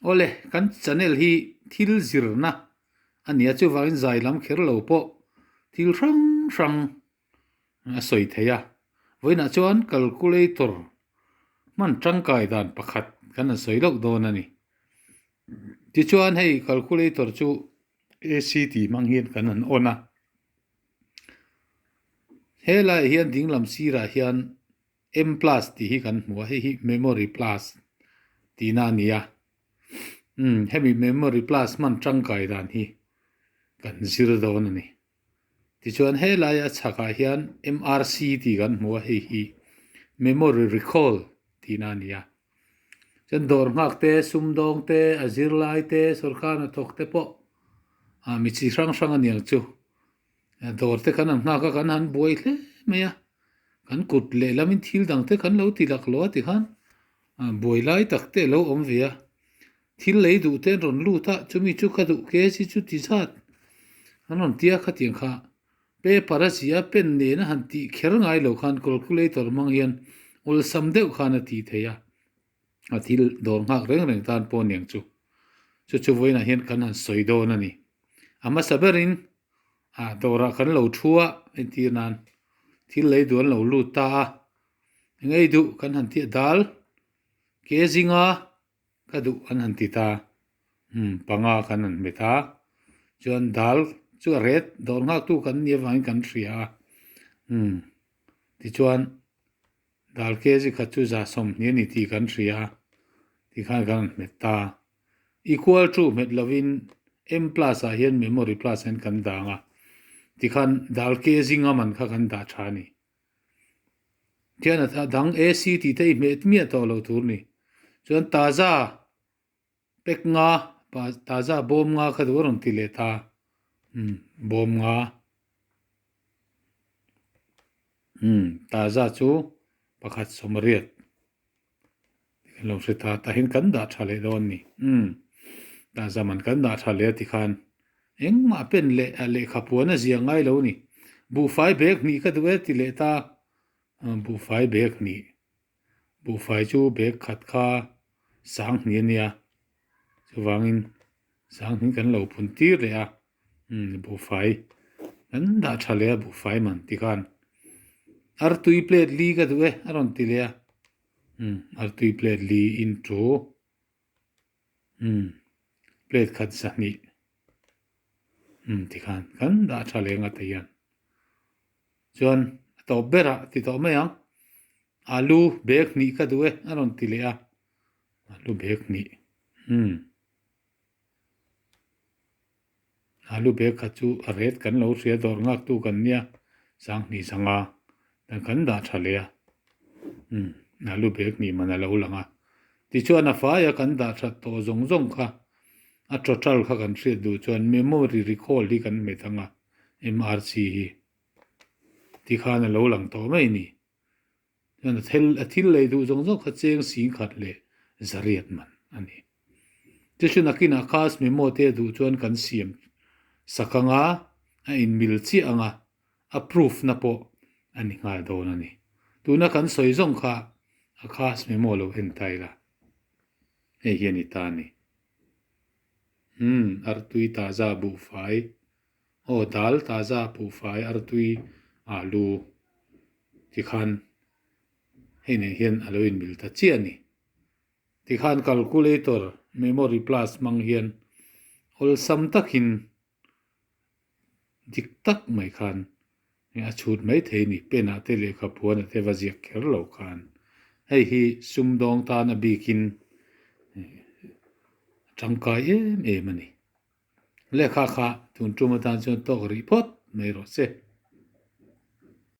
Awle, kan channel hi thil zirna a nia chuvangin zai lam kher lo pawh thil hrang hrang a sawi thei a. Vawiinah chuan calculator hman tangkai dan pakhat kan han sawi loh dawn a ni. Tichuan hei calculator chu AC tih hmang hian kan han on a. Helaiah hian dinglam sirah hian M plus tih hi kan hmu a, hei hi memory plus tihna a ni a. Umm hemi memory plus hman tangkai dan hi kan zir dawn a ni. Tichuan helaia chhakah hian MRC tih kan hmu a, hei hi memory recall tihna a ni a. Chuan dawr nghak te, sumdawng te, a zirlai te, sorkar hnathawk te pawh ah mi chi hrang hrang a niang chu. Dawr te kan han nghak a, kan han buai hle mai a, kan kut lehlamin thil dang te kan lo ti laklawh a tikhan buai lai tak te a lo awm ve a. Thil lei duh te an rawn lut a, chumi chu ka duh ke chi chu ti zat an rawn ti a khatiang kha paper a zia pen nena han tih kher ngai lo khan calculator hmang hian awlsam deuh khan a tih theih a, a thil dawr nghak reng reng tan pawh aniang chu. Chu chu vawiinah hian kan han sawi dawn a ni. A hmasa berin ah dawrah kan lo thu a entir nan thil lei duh an lo lut ta a, engei duh kan han ti a dal ke zinga Ka duh an han ti ta. Umm, panga kan han hmet a. Chuan dal chu a ret dawr nghaktu kan nih avangin kan hria a. Umm, tichuan dal kg khat chu za 20 a ni tih kan hria a, tikhan kan han hmet ta. Equal to hmet lovin M plus ah hian memory plus hian kan dang a, tikhan dal kg nga man kha kan dah tha a ni. Khian a dang AC tih te i hmeh miah tawh lo tur ni. Chuan taza pack nga taza bawm nga kha duh a rawn ti leh ta. Umm bawm nga. Umm taza chu pakhat 80. Kan lo hre ta tah hian kan dah tha leh dawn ni. Umm taza man kan dah tha leh a tikhan engmah pen leh a lehkha puan a zia ngai lo ni. Buhfai bag hnih ka duh e ti leh ta. Buhfai bag hnih. Buhfai chu bag khat kha 2000 a nia. Chuvangin 2000 kan lo phun tir leh a. Umm buhfai kan dah tha leh a buhfai man tikhan artui plate li ka duh e a rawn ti leh a umm artui plate li in thu umm plate khat 200 umm tikhan kan dah tha leh nga te hian chuan a tawp berah ti tawh mai ang alu bag hnih ka duh e a rawn ti leh a alu bag hnih umm. Alu bag kha chu a ret kan lo hria dawr nghak tu kan nia 2000 zanga dan kan dah tha leh a umm alu bag hnih man a lo lang a tichuan a faia kan dah that tawh zawng zawng kha a total kha kan hriat duh chuan memory recall hi kan hmet ang a M_R_C hi tikhan a lo lang tawh mai a ni. Chuan a thil a thil lei duh zawng zawng kha cheng 10,000 leh 800 man a ni. Chu nakinah khas memo te a duh chuan kan siam sak anga a inmil chiah anga a proof na pawh a ni nghal dawn a ni. Tuna kan sawi zawng kha a khas memo lo en ta ila hei hi a ni ta a ni. Umm artui taza buhfai aw dal taza buhfai artui alu tikhan hei nen hian a lo inmil ta chiah a ni. Tikhan calculator memory plus hmang hian awlsam takin dik tak mai khan a chhut mai thei a ni. Pen ah te lehkha phuan ah te va ziak kher lo khan hei hi sumdawng tan a bikin a tangkai em em a ni. Lehkha kha tun tum atan chuan tawk rih phawt mai rawh se.